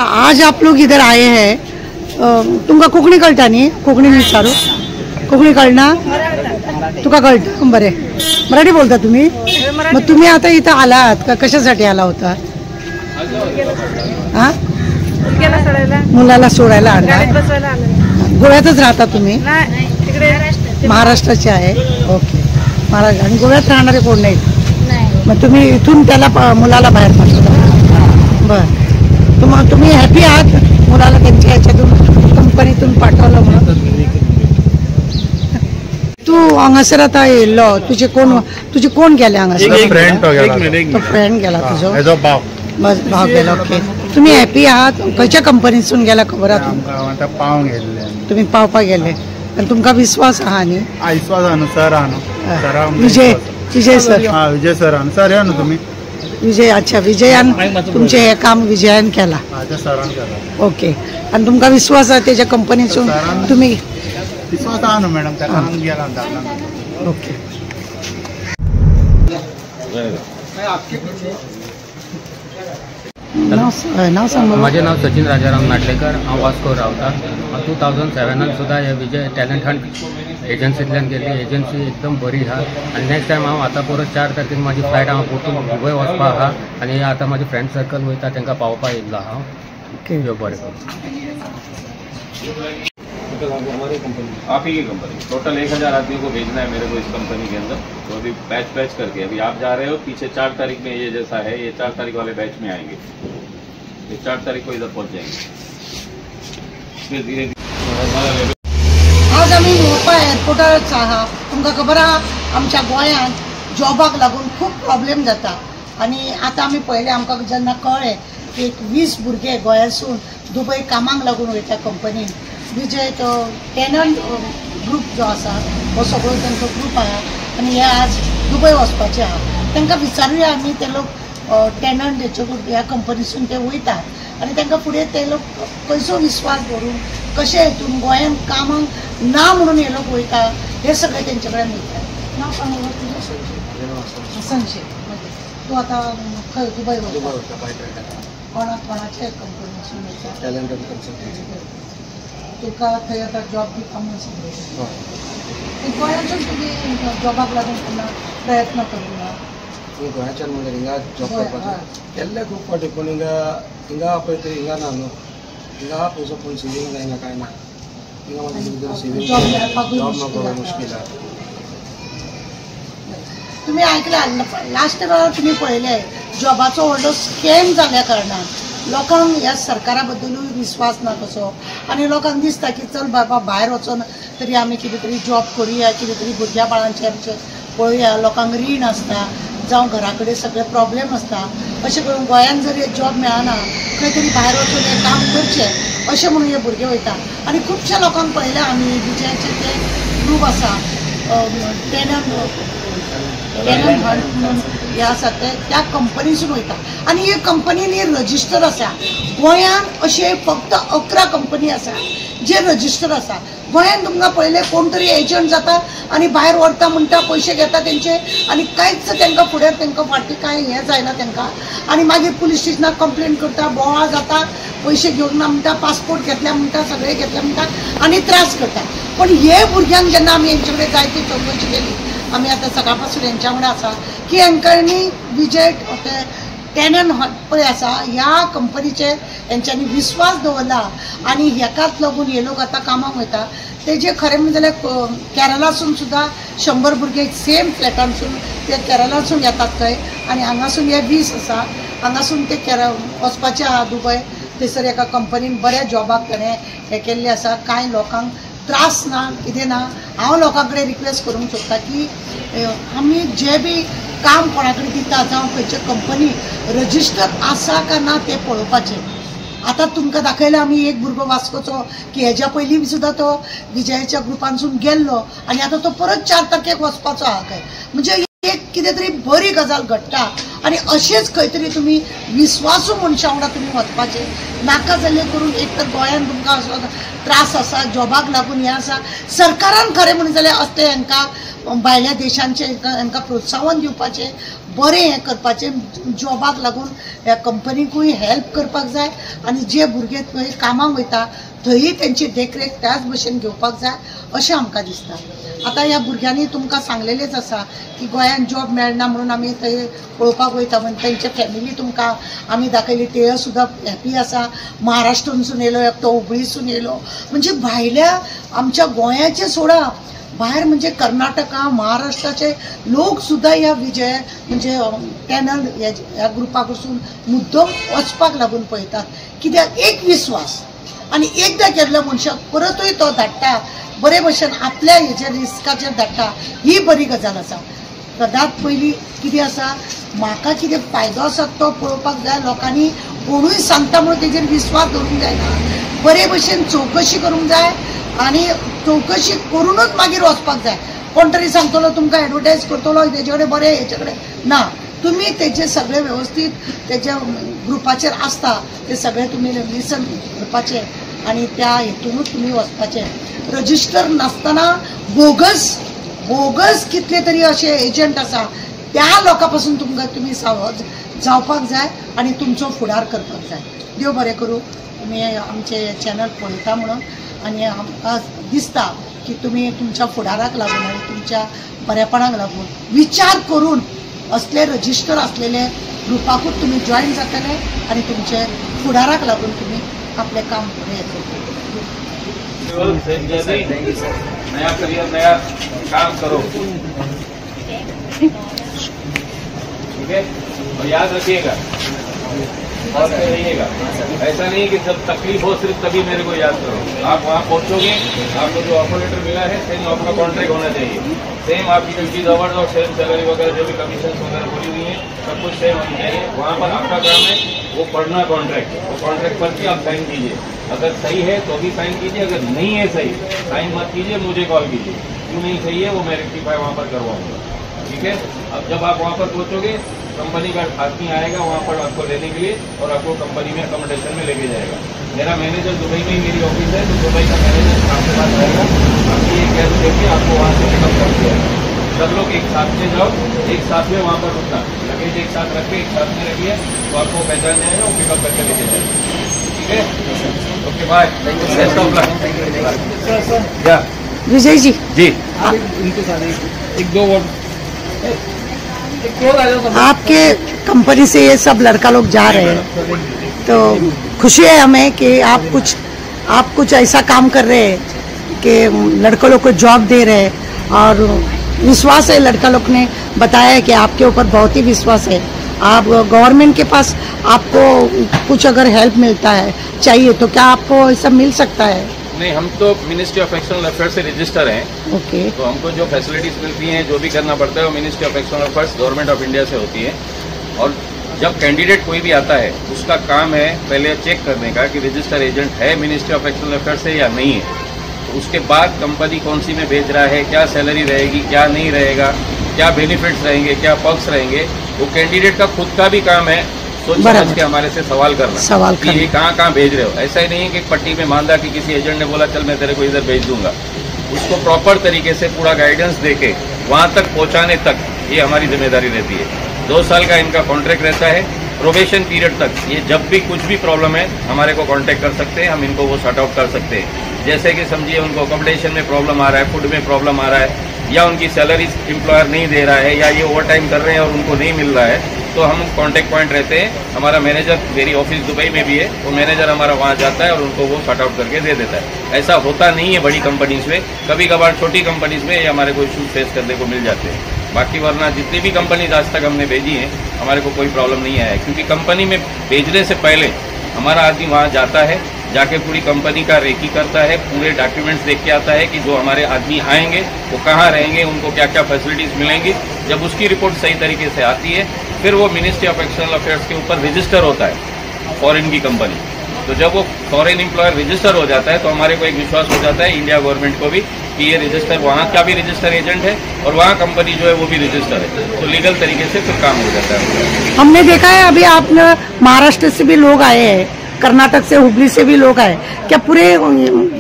आज आप लोग इधर आए हैं, तुमका कोंकणी कळटा न्ही? कोंकणी विचारू, कोंकणी कळना तुका? कळटा, बरे. मराठी बोलता तुम्ही? मग तुम्ही आता इथं आलात का, कशासाठी आला होता? हा, मुलाला सोडायला आला. गोव्यातच राहता तुम्ही? महाराष्ट्राचे आहे. ओके, महाराष्ट्र. आणि गोव्यात राहणारे कोण नाहीत? मग तुम्ही इथून त्याला मुलाला बाहेर पाठवता. बरं, तुम्ही हॅपी आहात मुलाला त्यांच्या ह्याच्यातून कंपनीतून पाठवलं म्हणून? तू हांगासर आतां येयल्लो, तुजे कोण, तुजे कोण गेले हांगासर? तो फ्रेंड गेला तुजो, भाव गेला. ओके, तुम्ही हॅपी आहात? खंयच्या कंपनीसून गेला खबर आहा? पावंक गेल्ले. तुम्ही पावपाक गेले आनी तुमकां विस्वास आहा न्ही? विस्वास आहा न्हू सर, आहा न्हू विजय, विजय सर. हा, विजय सर आहा न्हू सर, या न्हू तुमी. विजय, अच्छा, विजयान तुमचे हे काम विजयान केला. ओके, आनी तुमकां विस्वास आहा तेच्या कंपनीसून तुम्ही? विस्वास आहा न्हू मॅडम, ताका गेला. ओके. नाव सांग. म्हजें नाव सचिन राजाराम नाटलेकर. हांव वास्को रावता. हांव 2007 सुद्दां हे विजय टॅलंट हंट एजन्सींतल्यान गेल्ली. एजन्सी एकदम बरी आहा. आनी नेक्स्ट टायम हांव आतां परत 4 तारखेक म्हाजी फ्लायट हांव परतून दुबय वचपा आहा. आनी आतां म्हाजे फ्रेंड सर्कल वयता तांकां पावोवपा येयल्लो हांव. ओके, बरें. आप ही की कंपनी टोटल 1000 आदमियों को भेजना है मेरे को इस कंपनी के अंदर. तो अभी बैच बैच करके अभी आप जा रहे हो, पीछे 4 तारीख में ये जैसा है, ये 4 तारीख वाले बैच में आएंगे, ये 4 तारीख को इधर पहुंच जाएंगे. फिर धीरे धीरे आज आमी मोपा एअरपोर्टारच आहा. तुमकां खबर आहा आमच्या गोंयांत जॉबाक लागून खूब प्रॉब्लेम जाता. आनी आतां आमी पळयलें, आमकां जेन्ना कळ्ळें की एक 20 भुरगे गोंयांसून दुबय कामाक लागून वयता कंपनीन, विजय तो टेनंट ग्रूप जो आसा हो सगळो तांचो ग्रूप आहा आनी हे आज दुबय वचपाचे आहा. तांकां विचारुया आमी, ते लोक टेनंट हेच्यो ह्या कंपनीसून ते वयतात आनी तांकां फुडें ते लोक खंयचो विस्वास दवरून कशे हितून गोंयांत कामाक ना म्हणून हे लोक वयता, हे सगळें तेंचे कडेन वयता. नांव सांग तुजें? संजय. तूं आतां खंय दुबय वयता? कोणा कोणाचे कंपनीसून वयता? तुका थंय आतां जॉब दिता म्हणून सांगलें. गोंयांतसून तुमी जॉबाक लागून केन्ना प्रयत्न करूं ना? गोंयाच्यान म्हणल्यार हिंगा जॉब करपाचें केल्ले खूब फावटी, पूण हिंगा हिंगा पळय तरी हिंगा ना न्हू, हिंगा पयसो पूण सेवींग ना, हिंगा कांय ना. हिंगा मातशें सेवींग जॉब मेळपाक मुश्कील आहा. तुमी आयकला लास्ट वेळार तुमी पळयलें जॉबाचो व्हडलो स्कॅम जाल्ल्या कारणान लोकांक ह्या सरकारा बद्दलूय विस्वास ना कसो, आनी लोकांक दिसता की चल बाबा भायर वचोन तरी आमी कितें तरी जॉब करुया, कितें तरी भुरग्या बाळांचें आमचें पळोवया. लोकांक रीण आसता जावं घरा कडेन सगळे प्रॉब्लेम आसता, अशें करून गोंयांत जर हे जॉब मेळना खंय तरी भायर वचून हें काम करचें अशें म्हणून हे भुरगे वयता. आनी खुबश्या लोकांक पळयलें आमी, विजयाचे ते ग्रूप आसा टेनंट टॅलंट हंट म्हणून हे आसा ते त्या कंपनीसून वयता. आनी ही कंपनी न्ही रजिस्टर आसा गोंयांत. अशे फक्त 11 कंपनी आसा जे रजिस्टर आसा गोंयांत. तुमकां पळयलें कोण तरी एजंट जाता आनी भायर व्हरता म्हणटा, पयशे घेता तेंचे आनी कांयच तांकां फुडें तांकां फाटीं कांय हें जायना तांकां. आनी मागीर पुलीस स्टेशनाक कंप्लेन करता, बोवाळ जाता, पयशे घेवंक ना म्हणटा, पासपोर्ट घेतल्या म्हणटा, सगळें घेतल्या म्हणटा आनी त्रास करता. पण हे भुरग्यांक जेन्ना आमी हेंचे कडेन जायती चवकशी केली, आमी आतां सकाळ पासून हेंच्या वांगडा आसा की हेंकांनी विजय ते टेनन पळय आसा ह्या कंपनीचे हेंच्यांनी विस्वास दवरला आनी हेकाच लागून हे लोक आतां कामाक वयता. तेजे खरें म्हणलें जाल्यार केरलासून सुद्दां 100 भुरगे सेम फ्लॅटांसून ते केरलासून येतात थंय, आनी हांगासून हे 20 आसा, हांगासून ते वचपाचे आहा दुबय. थंयसर एका कंपनीन बऱ्या जॉबाक ताणें हें केल्लें आसा. कांय लोकांक त्रास ना, कितें ना. हांव लोकां कडेन रिक्वेस्ट करूंक सोदता की आमी जे बी काम कोणा कडेन दिता जावं खंयचे कंपनी रजिस्टर आसा काय ना तें पळोवपाचें. आतां तुमकां दाखयलें आमी एक भुरगो वास्कोचो की हेज्या पयलीं सुद्दां तो विजयाच्या ग्रुपानसून गेल्लो आनी आतां तो परत 4 तारखेक वचपाचो आहा खंय. म्हणजे एक कितें तरी बरी गजाल घडटा आनी अशेंच खंय तरी तुमी विस्वासू मनशां वांगडा तुमी वचपाचें नाका जाल्लें करून. एक तर गोंयांत तुमकां असो त्रास आसा, जॉबाक लागून हें आसा. सरकारान खरें म्हणून जाल्यार असलें हांकां भायल्या देशांचें हांकां प्रोत्साहन दिवपाचें, बरें हें करपाचें, जॉबाक लागून ह्या कंपनीकूय हेल्प करपाक जाय आनी जे भुरगे थंय कामाक वयता थंय तेंची देखरेख त्याच भशेन घेवपाक जाय अशें आमकां दिसता. आतां ह्या भुरग्यांनी तुमकां सांगलेलेंच आसा की गोंयांत जॉब मेळना म्हणून आमी थंय पळोवपाक वयता म्हण तेंचे फॅमिली तुमकां आमी दाखयली, ते सुद्दां हॅपी आसा. महाराष्ट्रांसून येयलो एकटो, हुबळीसून येयलो, म्हणजे भायल्या आमच्या गोंयाचे सोडा भायर म्हणजे कर्नाटका महाराष्ट्राचे लोक सुद्दां ह्या विजय म्हणजे टॅनल ह्या ग्रुपाक वचून मुद्दम वचपाक लागून पळयतात. कित्याक एक विस्वास आनी एकदां गेल्ल्या मनशाक परतूय तो धाडटा बरे भशेन आपल्या हेजेर रिस्काचेर धाडटा, ही बरी गजाल आसा. सदांच पयलीं कितें आसा, म्हाका कितें फायदो आसा तो पळोवपाक जाय. लोकांनी कोणूय सांगता म्हणून तेजेर विस्वास दवरूंक जायना, बरे भशेन चवकशी करूंक जाय आनी चवकशी करूनच मागीर वचपाक जाय. कोण तरी सांगतलो तुमकां एडवर्टायज करतलो तेजे कडेन बरें हेजे कडेन ना, तुमी तेजे सगळे वेवस्थीत तेज्या ग्रुपाचेर आसता ते सगळे तुमी लिसन करपाचें आनी त्या हेतूनच तुमी वचपाचें. रजिस्टर नासतना बोगस बोगस कितले तरी अशे एजंट आसा त्या लोकां पासून तुमकां तुमी सावध जावपाक जाय आनी तुमचो फुडार करपाक जाय. देव बरें करूं. तुमी आमचे चॅनल पळयता म्हणून आनी आमकां दिसता की तुमी तुमच्या फुडाराक लागून आनी तुमच्या बरेपणाक लागून विचार करून असले रजिस्टर असलेले ग्रुपाकूच तुमी जॉयन जातले आनी तुमचे फुडाराक लागून तुमी आपलें काम फुडें करतले. नया करियर नया काम करो, ठीक है? और याद रखिएगा और रहिएगा, ऐसा नहीं कि जब तकलीफ हो सिर्फ तभी मेरे को याद करो। आप वहाँ पहुँचोगे, आपको जो ऑफर लेटर मिला है सेम आपका कॉन्ट्रैक्ट होना चाहिए, सेम आपकी ड्यूटीज आवर्स और सेम सैलरी वगैरह जो भी कमीशन वगैरह बोली हुई है सब कुछ सेम होनी चाहिए। वहाँ पर आपका काम है वो पढ़ना कॉन्ट्रैक्ट, वो कॉन्ट्रैक्ट पढ़ के आप साइन कीजिए। अगर सही है तो भी साइन कीजिए, अगर नहीं है सही साइन मत कीजिए, मुझे कॉल कीजिए क्यों नहीं सही है वो मैं रेक्टिफाई वहाँ पर करवाऊँगा, ठीक है? अब जब आप वहाँ पर पहुँचोगे कंपनी का आदमी आएगा वहाँ पर आपको लेने के लिए और आपको कंपनी में अकोमोडेशन में लेके जाएगा। मेरा मैनेजर दुबई में ही मेरी ऑफिस है, तो दुबई का मैनेजर आपके पास आएगा, आपकी एक गैस लेके आपको वहाँ से पिकअप कर दिया। सब लोग एक साथ में जाओ, एक साथ में वहाँ पर रुकना, लगेज एक साथ रख के एक साथ में रखिए तो आपको पहचान जाएगा, वो पिकअप करके लेके जाएगा, ठीक है? Okay bye, best of luck. Vijay ji जी इनके साथ एक दो वर्ड। आपके कंपनी से ये सब लड़का लोग जा रहे हैं तो खुशी है हमें कि आप कुछ ऐसा काम कर रहे हैं कि लड़कों लोग को जॉब दे रहे हैं और विश्वास है। लड़का लोग ने बताया है कि आपके ऊपर बहुत ही विश्वास है। आप गवर्नमेंट के पास आपको कुछ अगर हेल्प मिलता है चाहिए तो क्या आपको ऐसा मिल सकता है? नहीं, हम तो ministry of external affairs Se register हैं। ओके, तो हमको जो फैसिलिटीज मिलती हैं जो भी करना पड़ता है वो ministry of external affairs government of India से होती है। और जब कैंडिडेट कोई भी आता है उसका काम है पहले चेक करने का कि रजिस्टर एजेंट है मिनिस्ट्री ऑफ एक्सटर्नल अफेयर्स से या नहीं है। तो उसके बाद कंपनी कौन सी में भेज रहा है, क्या सैलरी रहेगी, क्या नहीं रहेगा, क्या बेनिफिट्स रहेंगे, क्या पर्क्स रहेंगे, वो कैंडिडेट का खुद का भी काम है सोच समझ के हमारे से सवाल करना कि ये कहाँ कहाँ भेज रहे हो। ऐसा ही नहीं है कि पट्टी में बांधा कि किसी एजेंट ने बोला चल मैं तेरे को इधर भेज दूंगा। उसको प्रॉपर तरीके से पूरा गाइडेंस देके वहाँ तक पहुँचाने तक ये हमारी जिम्मेदारी रहती है। 2 साल का इनका कॉन्ट्रैक्ट रहता है, प्रोबेशन पीरियड तक ये जब भी कुछ भी प्रॉब्लम है हमारे को कॉन्टैक्ट कर सकते हैं, हम इनको वो सॉर्ट आउट कर सकते हैं। जैसे कि समझिए उनको अकोमोडेशन में प्रॉब्लम आ रहा है, फूड में प्रॉब्लम आ रहा है, या उनकी सैलरी एम्प्लॉयर नहीं दे रहा है, या ये ओवर टाइम कर रहे हैं और उनको नहीं मिल रहा है, तो हम कॉन्टैक्ट पॉइंट रहते हैं। हमारा मैनेजर, मेरी ऑफिस दुबई में भी है, वो मैनेजर हमारा वहाँ जाता है और उनको वो सॉर्ट आउट करके दे देता है। ऐसा होता नहीं है बड़ी कंपनीज में, कभी कभार छोटी कंपनीज में ये हमारे को इशू फेस करने को मिल जाते हैं। बाकी वरना जितनी भी कंपनीज आज तक हमने भेजी हैं हमारे को कोई प्रॉब्लम नहीं आया है, क्योंकि कंपनी में भेजने से पहले हमारा आदमी वहाँ जाता है, जाके पूरी कंपनी का रेकी करता है, पूरे डॉक्यूमेंट्स देख के आता है कि जो हमारे आदमी आएंगे वो कहाँ रहेंगे, उनको क्या क्या फैसिलिटीज़ मिलेंगी। जब उसकी रिपोर्ट सही तरीके से आती है फिर वो ministry of external affairs K ऊपर रजिस्टर होता है फॉरेन की कंपनी। तो जब वो फॉरेन एम्प्लॉयर रजिस्टर हो जाता है तो हमारे को एक विश्वास हो जाता है, इंडिया गवर्नमेंट को भी, कि ये रजिस्टर वहाँ का भी रजिस्टर एजेंट है और वहाँ कंपनी जो है वो भी रजिस्टर है, तो लीगल तरीके से फिर काम हो जाता है। हमने देखा है अभी आप महाराष्ट्र से भी लोग आए हैं, कर्नाटक से, हुबली से भी लोग आए, क्या पूरे?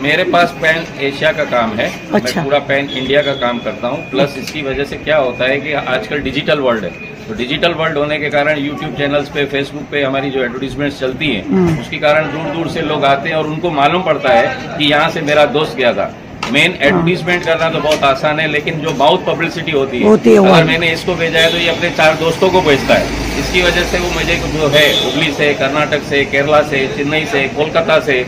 मेरे पास पैन एशिया का काम है। अच्छा। मैं पूरा पैन इंडिया का काम करता हूँ। प्लस इसकी वजह से क्या होता है कि आजकल डिजिटल वर्ल्ड है, तो डिजिटल वर्ल्ड होने के कारण YouTube channels pay, Facebook pay हमारी जो एडवर्टीजमेंट्स चलती हैं, उसके कारण दूर दूर से लोग आते हैं और उनको मालूम पड़ता है कि यहाँ से मेरा दोस्त गया था। मेन एडवर्टीजमेंट करना तो बहुत आसान है, लेकिन जो माउथ पब्लिसिटी होती है, अगर मैंने इसको भेजा है तो ये अपने 4 दोस्तों को भेजता है, इसकी वजह से वो मुझे जो है हुबली से, कर्नाटक से, केरला से, चेन्नई से, कोलकाता से,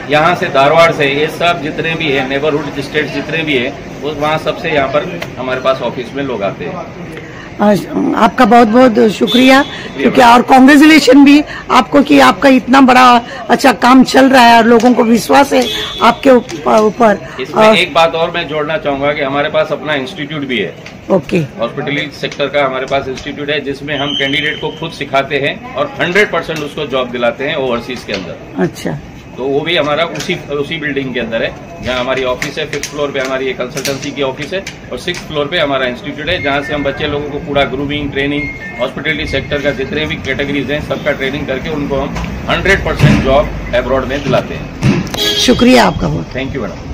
यहाँ से, धारवाड़ से, ये सब जितने भी है नेबरहुड स्टेट्स जितने भी है, वो वहाँ सबसे यहाँ पर हमारे पास ऑफिस में लोग आते हैं। आपका बहुत बहुत शुक्रिया, क्योंकि और कॉन्ग्रेचुलेशन भी आपको कि आपका इतना बड़ा अच्छा काम चल रहा है और लोगों को विश्वास है आपके ऊपर। इसमें एक बात और मैं जोड़ना चाहूंगा कि हमारे पास अपना इंस्टीट्यूट भी है। ओके। हॉस्पिटलिटी सेक्टर का हमारे पास इंस्टीट्यूट है, जिसमें हम कैंडिडेट को खुद सिखाते हैं और 100% उसको जॉब दिलाते हैं ओवरसीज के अंदर। अच्छा। तो वो भी हमारा उसी बिल्डिंग के अंदर है जहाँ हमारी ऑफिस है। 5th floor पे हमारी एक कंसल्टेंसी की ऑफिस है और 6th floor पे हमारा इंस्टीट्यूट है, जहाँ से हम बच्चे लोगों को पूरा ग्रूमिंग, ट्रेनिंग, हॉस्पिटलिटी सेक्टर का जितने भी कैटेगरीज हैं सबका ट्रेनिंग करके उनको हम 100% जॉब अब्रॉड में दिलाते हैं। शुक्रिया आपका बहुत। Thank you madam.